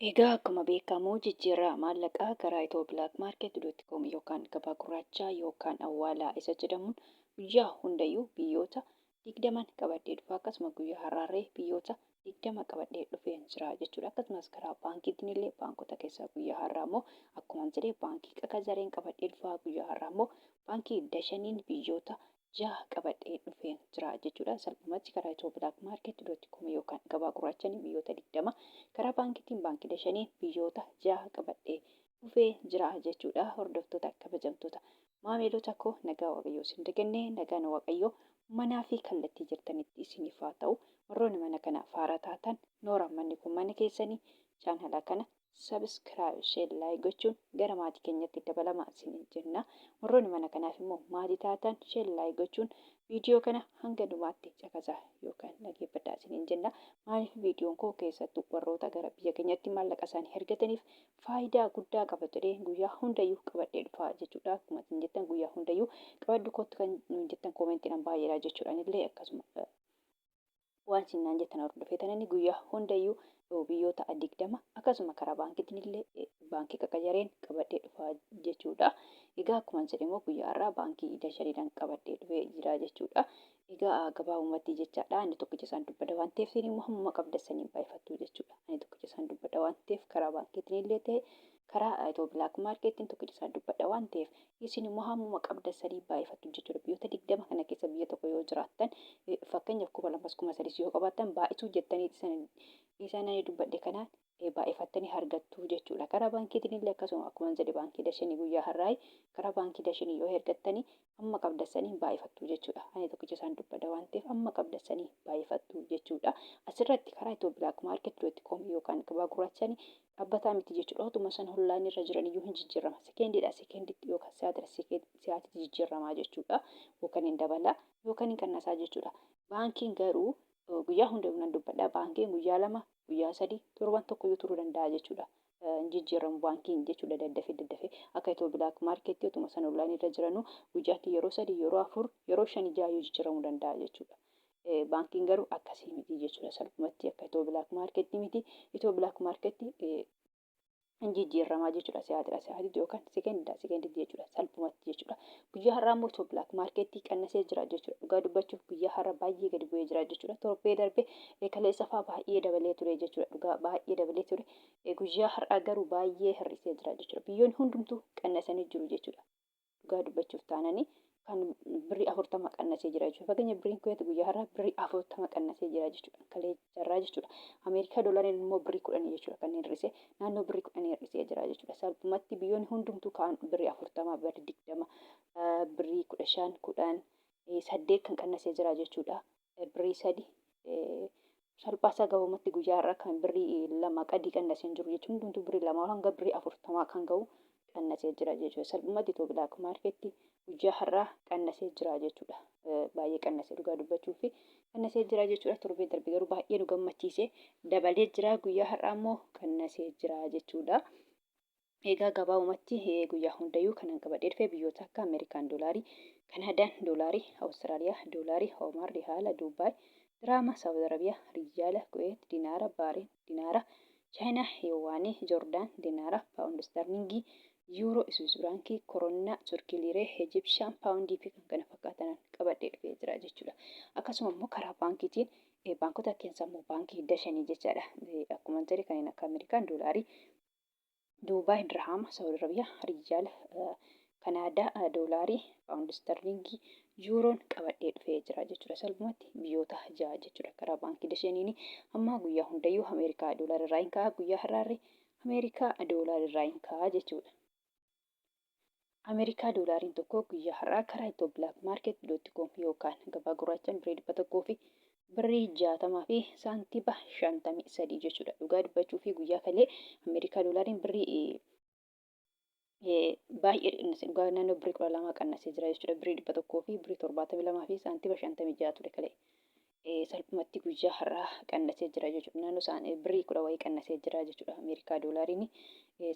Egaa akkuma beekamu jijjiirraa maallaqaa karaa ethio-blackmarket.com yookaan gabaa gurraachaa yookaan awwaalaa isa jedhamuun guyyaa hundayyuu biyyoota 20n qabadhee dhufa. Akkasuma guyyaa har'aarree biyyoota 20 qabadhee dhufeen jira jechuudha. Akkasumas karaa baankiitiin illee baankota keessaa guyyaa har'aa immoo akkuma jedhee baankii Qaqazareen qabadhee dhufa. Guyyaa har'aa immoo baankii Dashaniin biyyoota 6 qabadhee dhufeen jira jechuudha. Salphumatti karaa ethio-blackmarket.com yookaan gabaa gurraachanii biyyoota 20, karaa baankiitiin baankii Dashaniin biyyoota 6 qabadhee dhufee jira jechuudha. Hordoftoota, kabajamtoota maamiloota koo, nagaa Waaqayyoo isin dagannee, nagaan Waaqayyoo manaa fi kallattii jirtanitti isiniif haa ta'u. Warroonni mana kana faara taatan, noora, manni kun mana keessanii, chaanala kana subscribe, share, like gochuun gara maatii keenyatti dabalama isiniin jenna. Warroonni mana kanaaf immoo maatii taatan, share, like gochuun viidiyoo kana hanga dhumaatti caqasaa yookaan dhageeffadhaa isiniin jenna. Maaliif, viidiyoon koo keessattuu warroota gara biyya keenyatti maallaqa isaanii ergataniif faayidaa guddaa qaba jedhee guyyaa hundayyuu qabadhee dhufaa jechuudha. Akkuma isin jettan, guyyaa hundayyuu qabadhu kootu kan nuun jettan koomentiidhaan baay'eedha jechuudha. Anillee akkasuma waan isin naan jettan hordofee tanani guyyaa hundayyuu biyyoota 20, akkasuma karaa baankiitiin illee baankii Qaqajareen qabadhee dhufaa jechuudha. Egaa akkuma jedhe immoo guyyaa har'aa baankii Dashaniidhaan qabadhee dhufee jira jechuudha. Egaa gabaabumatti jechaadha, inni tokkicha isaan dubbada waan ta'eef, isin immoo hammuma qabda saniin baay'ifattu jechuudha. Ani tokkicha isaan dubbadha waan ta'eef, karaa baankiitiin illee ta'e karaa Ethio Black Marketiin tokkicha isaan dubbadha waan ta'eef, isin immoo hammuma qabda sanii baay'ifattu jechuudha. Biyyoota 20 kana keessa biyya tokko yoo jiraattan, fakkeenyaaf 2000s 3000s yoo qabaattan, baay'isuu jettanii isaan ani dubbadhe kanaan baay'ifattanii argattu jechuudha. Karaa baankiitiin illee akkasuma, akkuma jedhe baankii Dashanii guyyaa har'aa karaa baankii Dashanii yoo ergattanii amma qabda sanii baay'ifattu jechuudha. Ani tokkicha isaan dubbadha waan ta'eef, amma qabda sanii baay'ifattu jechuudha. Asirratti karaa Ethio Black Market.com yookaan gabaa gurraachanii dhaabbataa miti jechuudha. Otuma san hollaan irra jiran iyyuu hin jijjiirama. Sekendiidha sekenditti yookaan sa'aatiidha sa'aatiitti jijjiiramaa jechuudha. Yookaan hin dabala yookaan hin qannasaa jechuudha. Baankiin garuu guyyaa hunda nan dubbadha. Baankiin guyyaa 2, guyyaa 3, torban tokko iyyuu turuu danda'a jechuudha. Hin jijjiiramu baankiin jechuudha daddafee daddafee. Akka Ethio Black Market otuma san hollaan irra jiranuu guyyaatti yeroo 3, yeroo 4, yeroo 5, 6 iyyuu jijjiiramuu danda'a jechuudha. Baankiin garuu akkasii miti jechuudha. Salphumatti akka Ethio Black Market miti. Ethio Black Market hin jijjiiramaa jechuudha. Sa'aatiidha sa'aatiitti yookaan sekendiidha sekendiitti jechuudha. Salphumatti jechuudha. Guyyaa har'aa immoo Ethio Black Market qannasee jira jechuudha. Dhugaa dubbachuuf guyyaa har'a baay'ee gadi bu'ee jira jechuudha. Torbee darbe kaleessa fa'aa baay'ee dabalee ture jechuudha. Dhugaa baay'ee dabalee ture. Guyyaa har'aa garuu baay'ee hir'isee jira jechuudha. Biyyoonni hundumtuu qannasanii jiru jechuudha. Dhugaa dubbachuuf taananii kan birrii 40 qannasee jira jechuudha. Fakkeenya birriin Kuweet guyyaa har'aa birrii 40 qannasee jira jechuudha. Kalee jarraa jechuudha. Ameerikaa doolariin immoo birrii 10 jechuudha kan hir'ise. Naannoo birrii 10 hir'isee jira jechuudha. Salphumatti biyyoonni hundumtuu kaan birrii 40, birrii 20, birrii 15, 10, 8 kan qannasee jira jechuudha. Birrii 3 salphaasaa gabaabumatti guyyaa har'aa kan birrii 2 qadii qannasee hin jiru jechuun, hundumtuu birrii 2 hanga birrii 40 kan ga'u qannasee jira jechuudha. Salphumatti Ethio Black Market guyyaa har'aa qannasee jira jechuudha. Baay'ee qannasee, dhugaa dubbachuu fi qannasee jira jechuudha. Torbee darbe garuu baay'ee nu gammachiise, dabalee jira. Guyyaa har'aa immoo qannasee jira jechuudha. Egaa gabaabumatti guyyaa hundayyuu kanan qabadhee dhufe biyyoota akka Ameerikaan doolaarii, Kanaadaan doolaarii, Awustiraaliyaa doolaarii, Oomaan rihaala, Duubaay diraama, Saawud Arabiyaa riyaala, Kuweet dinaara, Baareen dinaara, Chaayinaa yuwaanii, Joordaan dinaara, Paawundi istarlingii, Yuuroo, Iswiis firaankii, Koronnaa, Turkii liiree, Ejipshaan paawundii fi kan kana fakkaatanan qabadhee dhufee jira jechuudha. Akkasuma immoo karaa baankiitiin baankota keessaa immoo baankii Dashanii jechaadha. Akkuma jedhe kanneen akka Ameerikaan doolaarii, Duubaay dirhaama, Saawud Arabiyaa riyaala, Kanaadaa doolaarii, paawundi istarliingii, yuuroon qabadhee dhufee jira jechuudha. Salphumatti biyyoota ja'a jechuudha karaa baankii Dashaniini. Amma guyyaa hundayyuu Ameerikaa doolaara irraa hin ka'a, guyyaa har'aarree Ameerikaa doolaara irraa hin ka'a jechuudha. Ameerikaa doolaariin tokko guyyaa har'aa karaa Ethio Black Market.com yookaan gabaa gurraachaan birrii 100 fi birrii 60 fi saantiba 53 jechuudha. Dhugaa dubbachuu fi guyyaa kalee Ameerikaa doolaariin birrii baay'ee qannase, dhugaa naannoo birrii 12 qannasee jira jechuudha. Birrii 100 fi birrii 72 fi saantiba 56 ture kalee. Salphumatti guyyaa har'aa qannasee jira jechuudha. Naannoo isaan birrii 10 wayii qannasee jira jechuudha. Ameerikaa doolaariin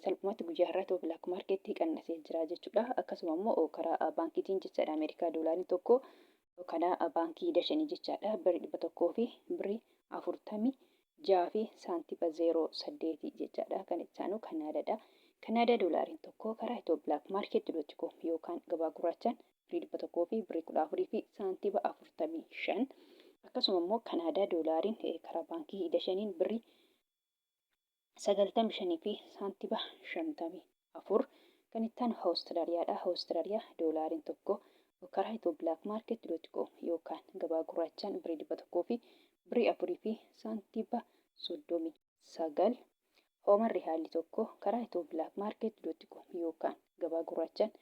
salphumatti guyyaa har'aa Ethio Black Market qannasee jira jechuudha. Akkasuma immoo karaa baankiitiin jechaadha, Ameerikaa doolaariin tokko karaa baankii Dashanii jechaadha. Birrii 100 fi birrii 46 6 fi saantiba 08 jechaadha. Kan itti aanu Kanaadaadha. Kanaadaa doolaariin tokko karaa Itiyoo Black Market dot com yookaan gabaa gurraachaan birrii 100 fi birrii 14 fi saantiba 45. Akkasuma immoo Kanaadaa doolaariin karaa baankii Dashaniin birrii 95 fi saantiba 54. Kan itti aanu Awustiraaliyaadha. Awustiraaliyaa doolaariin tokko karaa Itiyoo Black Market dot com yookaan gabaa gurraachaan birrii 100 fi birrii 4 fi saantiba 39. Hooman Rihaalli tokko karaa Itiyoo Black Market dot com yookaan gabaa gurraachaan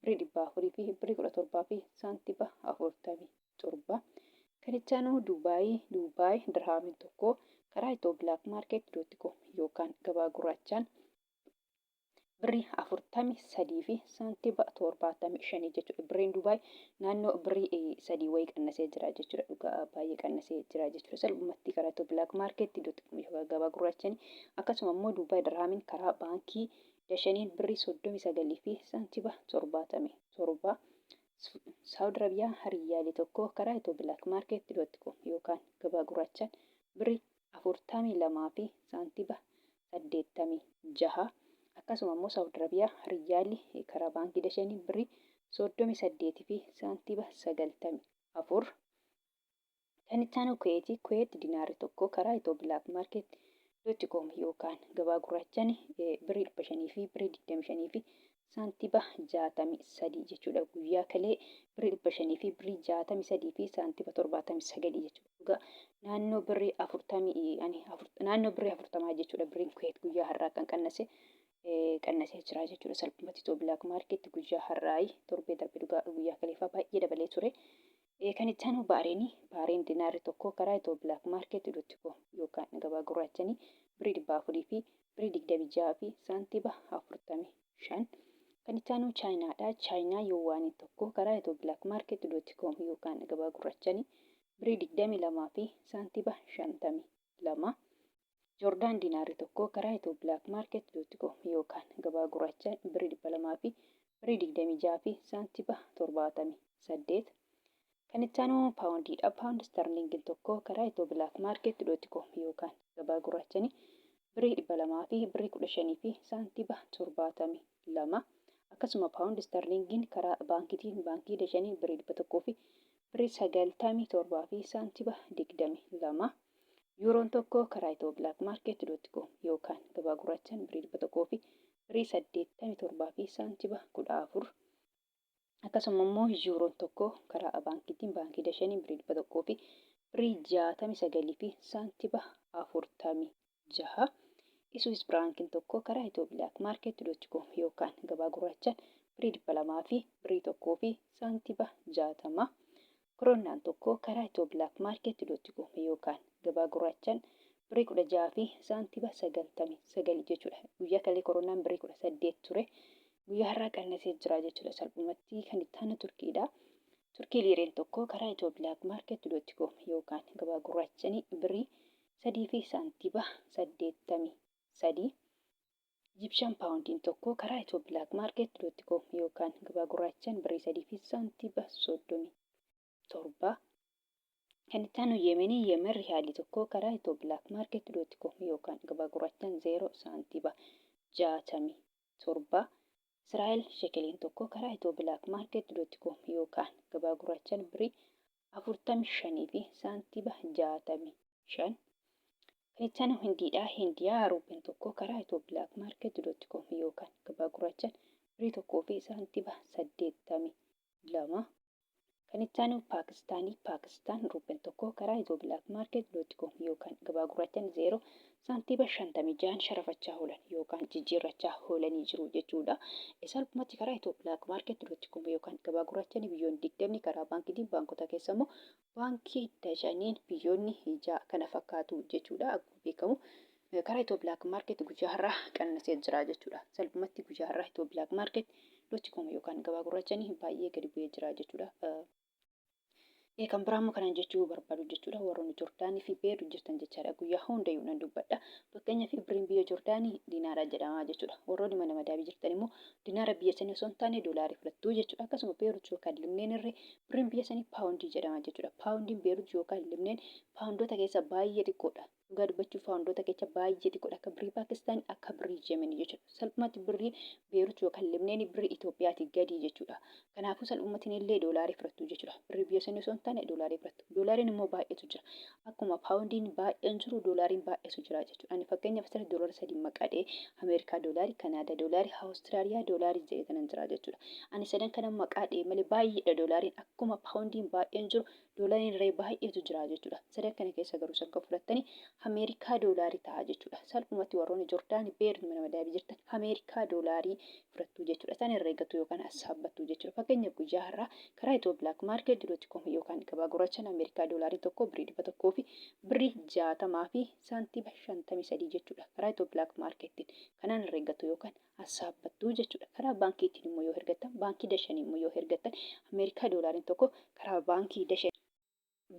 birrii 400 fi birrii 17 fi saantiba 47. Kan itti aanu Duubaay, Duubaay dirhaamiin tokko karaa Itiyoo Black Market dot com yookaan gabaa gurraachaan birrii 43 fi saantiba 75 jechuudha. Birriin Duubaay naannoo birrii 3 wayii qannasee jira jechuudha. Dhugaa baay'ee qannasee jira jechuudha. Salphumatti karaa Itiyoo Black Market dot com yookaan gabaa gurraachani. Akkasuma immoo Duubaay dirhaamiin karaa baankii Dashaniin birrii 39 fi saantiba 77. Saawud Arabiyaa riyyaalii tokko karaa Itiyoo Black Market dot com yookaan gabaa gurraachaan birrii 42 fi saantiba 86. Akkasuma immoo Saawud Arabiyaa riyyaalli karaa baankii Dashanii birrii 38 fi saantiba 94. Kan itti aanu Kuweeti. Kuweet dinaarri tokko karaa Itiyoo Black Market dot com yookaan gabaa gurraachaan birrii 500 fi birrii 25 fi saantiba 63 jechuudha. Guyyaa kalee birrii 500 fi birrii 63 fi saantiba 79 jechuudha. Dhugaa naannoo birrii 40 ani naannoo birrii 40 jechuudha birriin Kuweet guyyaa har'aa kan qannase qannasee jira jechuudha. Salphumatti Itiyoo Black Market guyyaa har'aa torbee darbe dhugaa guyyaa kaleeffaa baay'ee dabalee ture. Kan itti aanu Baareeni. Baareen dinaarri tokko karaa Itiyoo Black Market dot com yookaan gabaa gurraachanii birrii 400 fi birrii 26 fi saantiba 45. Kan itti aanu Chaayinaadha. Chaayinaa yuwaaniin tokko karaa Itiyoo Black Market dot com yookaan gabaa gurraachanii birrii 22 fi saantiba 52. Joordaan dinaarri tokko karaa Itiyoo Black Market dot com yookaan gabaa gurraachaan birrii 200 fi birrii 26 fi saantiba 78. Kan itti aanu paawundiidha. Paawundi istarliingiin tokko karaa Itiyoo Black Market dot com yookaan gabaa gurraachanii birrii 200 fi birrii 15 fi saantiba 72. Akkasuma paawundi istarliingiin karaa baankiitiin baankii Dashanii birrii 100 fi birrii 97 fi saantiba 22. Yuuroon tokko karaa Itiyoo Black Market dot com yookaan gabaa gurraachaan birrii 100 fi birrii 87 fi saantiba 14. Akkasuma immoo yuuroon tokko karaa baankiitiin baankii Dashanii birrii 100 fi birrii 69 fi saantiba 46. Iswiis Firaankiin tokko karaa Itiyoo Black Market dot com yookaan gabaa gurraachaan birrii 200 fi birrii 1 fi saantiba 60. Koroonnaan tokko karaa Itiyoo Black Market dot com yookaan gabaa gurraachaan birrii 16 fi saantiba 99 jechuudha. Guyyaa kalee koroonaan birrii 18 ture. Guyyaa har'aa qannasee jira jechuudha. Salphumatti kan itti aanu Turkiidha. Turkii liireen tokko karaa Itiyoo Black Market dot com yookaan gabaa gurraachanii birrii 3 fi saantiba 83. Ijibshaan paawundiin tokko karaa Itiyoo Black Market dot com yookaan gabaa gurraachaan birrii 3 fi saantiba 37. Kan itti aanu Yemenii, Yemen riyaalii tokko karaa Itiyoo Black Market dot com yookaan gabaa gurraachaan 0 saantiba 67. Israa'el shekeliin tokko karaa Itiyoo Black Market dot com yookaan gabaa gurraachaan birrii 45 fi saantiba 65. Kan itti aanu Hindiidha. Hindiyaa ruupiin tokko karaa Itiyoo Black Market dot com yookaan gabaa gurraachaan birrii 1 fi saantiba 82. Kan itti aanu Paakistaanii. Paakistaan ruupiin tokko karaa Itiyoo Black Market dot com yookaan gabaa gurraachaan 0 saantiba 56 sharafachaa oolan yookaan jijjiirrachaa oolanii jiru jechuudha. Salphumatti karaa Itiyoo Black Market dot com yookaan gabaa gurraachaan biyyoonni 20 karaa baankiitiin baankota keessa immoo baankii Dashaniin biyyoonni 6 kana fakkaatu jechuudha. Akkuma beekamu karaa Itiyoo Black Market guyyaa har'aa qannasee jira jechuudha. Salphumatti guyyaa har'aa Itiyoo Black Market dot com yookaan gabaa gurraachanii baay'ee gadi bu'ee jira jechuudha. Kan biraa immoo kanan jechuu barbaadu jechuudha warroonni Jordaanii fi Beerut jirtan jechaadha. Guyyaa hundayyuu nan dubbadha. Fakkeenyaaf birriin biyya Jordaanii dinaara jedhama jechuudha. Warroonni mana madaabii jirtan immoo dinaara biyya sanii osoo hin taane doolaarii fudhattu jechuudha. Akkasuma Beerut yookaan Libneen irree birriin biyya sanii paawundii jedhama jechuudha. Paawundiin Beerut yookaan Libneen paawundoota keessaa baay'ee xiqqoodha. Dhugaa dubbachuuf paawundoota kecha baay'ee xiqqoodha. Akka birrii Paakistaanii akka birrii Jemenii jechuudha. Salphumatti birrii Beerut yookaan Libneenii birrii Itoophiyaatii gadi jechuudha. Kanaafuu salphumatti illee doolaarii fudhattu jechuudha. Birrii biyya sanii osoo hin taane doolaarii fudhattu. Doolaariin immoo baay'eetu jira. Akkuma paawundiin baay'een jiru doolaariin baay'eetu jira jechuudha. Ani fakkeenyaaf asirratti doolaara 3 maqadhee Ameerikaa doolaarii, Kanaadaa doolaarii, Awustiraaliyaa doolaarii jedhee kanan jira jechuudha. Ani sadan kana maqaa dhee malee baay'eedha doolaariin akkuma paawundiin baay'een jiru Doolariin ree baay'eetu jira jechuudha. Sadan kana keessa garuu isaan kan fudhattani Ameerikaa doolaarii ta'a jechuudha. Salphumatti warroonni Jordaani, Beerut mana madaabii jirtan Ameerikaa doolaarii fudhattu jechuudha. Isaan herreeggattu yookaan assaabbattu jechuudha. Fakkeenyaaf guyyaa har'aa karaa Itiyoo Black Market dot com yookaan gabaa gurraachaan Ameerikaa doolaariin tokko birrii 100 fi birrii 60 fi saantima 53 jechuudha. Karaa Itiyoo Black Markettiin kanaan herreeggattu yookaan assaabbattu jechuudha. Karaa baankiitiin immoo yoo hergattan, baankii Dashanii immoo yoo hergattan, Ameerikaa doolaariin tokko karaa baankii Dashan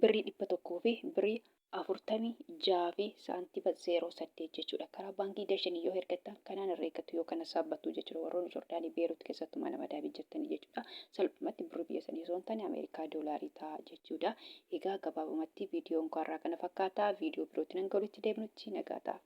birrii 100 fi birrii 46 fi saantima 08 jechuudha. Karaa baankii Dashanii yoo hergattan kanaan herreeggattu yookaan assaabbattu jechuudha. Warroonni Jordaanii Beerut keessattuu mana madaabii jirtanii jechuudha. Salphumatti birrii biyya sanii osoo hin taane Ameerikaa doolaarii ta'a jechuudha. Egaa gabaabumatti viidiyoon koo har'aa kana fakkaata. Viidiyoo birootiin hanga walitti deebinutti nagaa ta'a.